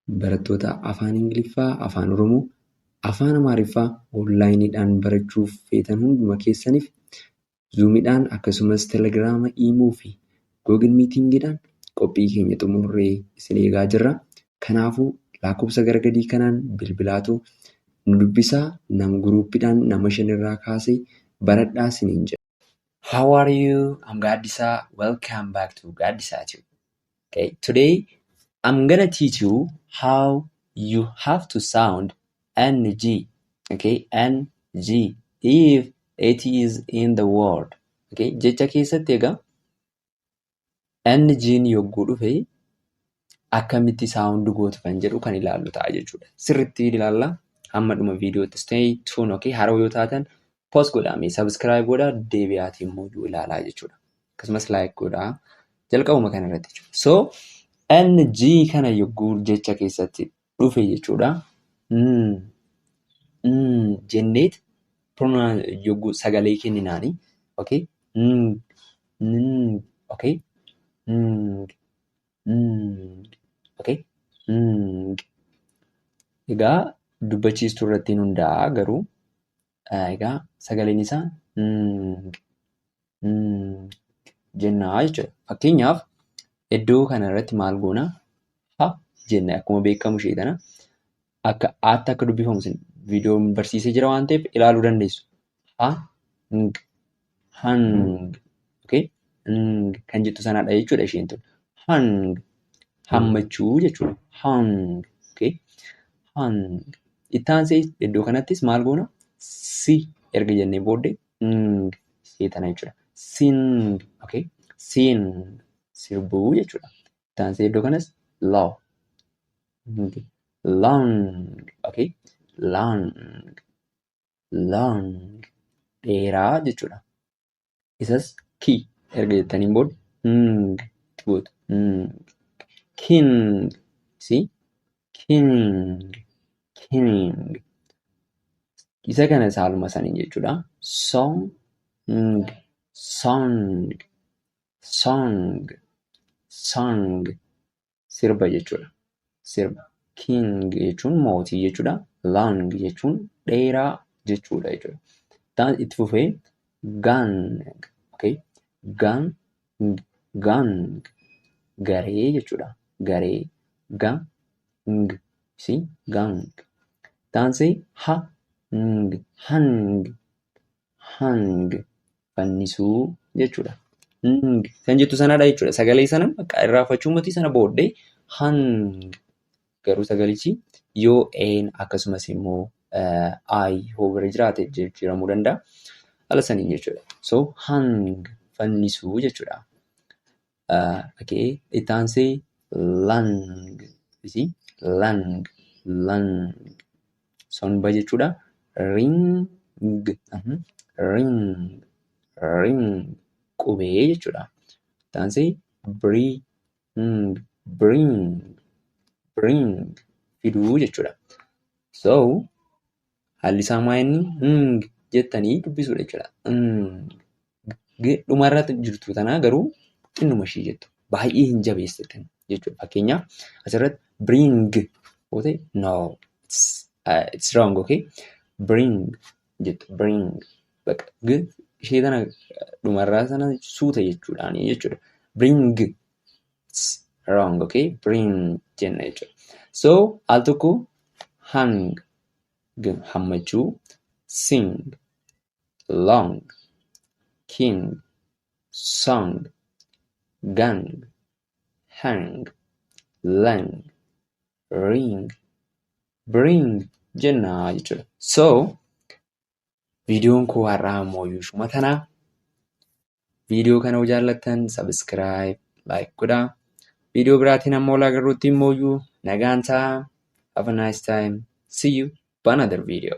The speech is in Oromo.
Barattoota Afaan Ingiliffaa, Afaan Oromoo, Afaan Amaariffaa onlaayiniidhaan barachuuf feetan hunduma keessaniif Zuumiidhaan akkasumas Telegiraama, Iimoo fi Google Meetingiidhaan qophii keenya xumurree isin eegaa jirra. Kanaafuu lakkoofsa gara gadii kanaan bilbilaatu nu dubbisaa, nama guruuppiidhaan nama shanirraa kaasee baradhaa isiniin jedha. How are you? I'm Gaddisa. Welcome back to Gaddisa Tube. Okay, today I'm gonna teach you how you have to sound NG. Okay, NG if it is in the word. Okay, jecha keessatti egaa NG'n yogguu dhufe akkamitti sound gootu kan jedhu kan ilaallu ta'a jechuudha. Sirriitti ilaalla, hamma dhuma viidiyootti stay tuned. Okay, haroo yoo taatan post godhaa, subscribe godhaa, deebi'aatii immoo ilaalaa jechuudha. Akkasumas like godhaa jalqabuma kana irratti jechuudha. So NG kana yogguu jecha keessatti dhufe jechuudha. Jenneet yogguu sagalee kenninaani. Okay. Okay. Okay. Egaa dubbachiistuu irratti hundaa'a, garuu egaa sagaleen isaa jennaa jechuudha. Fakkeenyaaf, iddoo kana irratti maal goona? Ha jenna, akkuma beekamu ishee tana akka aatti akka dubbifamu viidiyoon barsiisee jira waan ta'eef ilaaluu dandeessu. Ha, ng, hang, okay? Ng kan jettu sanadha jechuudha isheen tun. Hang, hammachuu jechuudha. Hang, okay? Hang. Itti aansee iddoo kanattis maal goona? Si erga jennee booddee ng ishee tana jechuudha. Sing, okay? Sing, sirbuu jechuudha. Itti aansee iddoo kanas law, long, okay? Long, long, dheeraa jechuudha. Isas ki erga jettaniin booda ng itti gootu. King, see? King, king. Isa kana saaluma saniin jechuudha. Song, song, song, song, sirba jechuudha. Sirba. King jechuun mootii jechuudha. Long jechuun dheeraa jechuudha. Itti fufee gang, okay? Gang, gang, garee jechuudha. Garee. Gang, see? Gang. Taansee ha, ng, hang, hang, fannisuu jechuudha. Ng kan jettu sanadha jechuudha. Sagalee sana bakka irraanfachuu miti, sana booddee hang, garuu sagalichi yoo een akkasumas immoo I hoo bira jiraate jijjiiramuu danda'a. Haala saniin jechuudha. So hang, fannisuu jechuudha. Okay. Itti aansee lung, see? Lung, lung, somba jechuudha. Ring, ring, ring, qubee jechuudha. Itti aansee bring, bring, bring, fiduu jechuudha. So haalli isaa maa inni ng jettanii dubbisuudha jechuudha. Dhumarratti jirtu tanaa garuu xinnuma ishii jettu. Baay'ee hin jabeessitan jechuudha. Fakkeenyaaf, asirratti bring yoo ta'e, no, it's wrong, okay? Bring jettu, bring, bakka g ishee tana dhumarraa sana suuta jechuudhaani jechuudha. Bring, it's wrong, okay? Bring jenna jechuudha. So al tokko hang, hammachuu, sing, long, king, song, gang, hang, lung, ring, bring jenna jechuudha. So viidiyoon koo har'aa immoo ishuma tana. Viidiyoo kana yoo jaallattan subscribe, like godhaa. Viidiyoo biraatiin ammoo wal agarruutti immoo nagaan ta'aa. Have a nice time. See you for another video.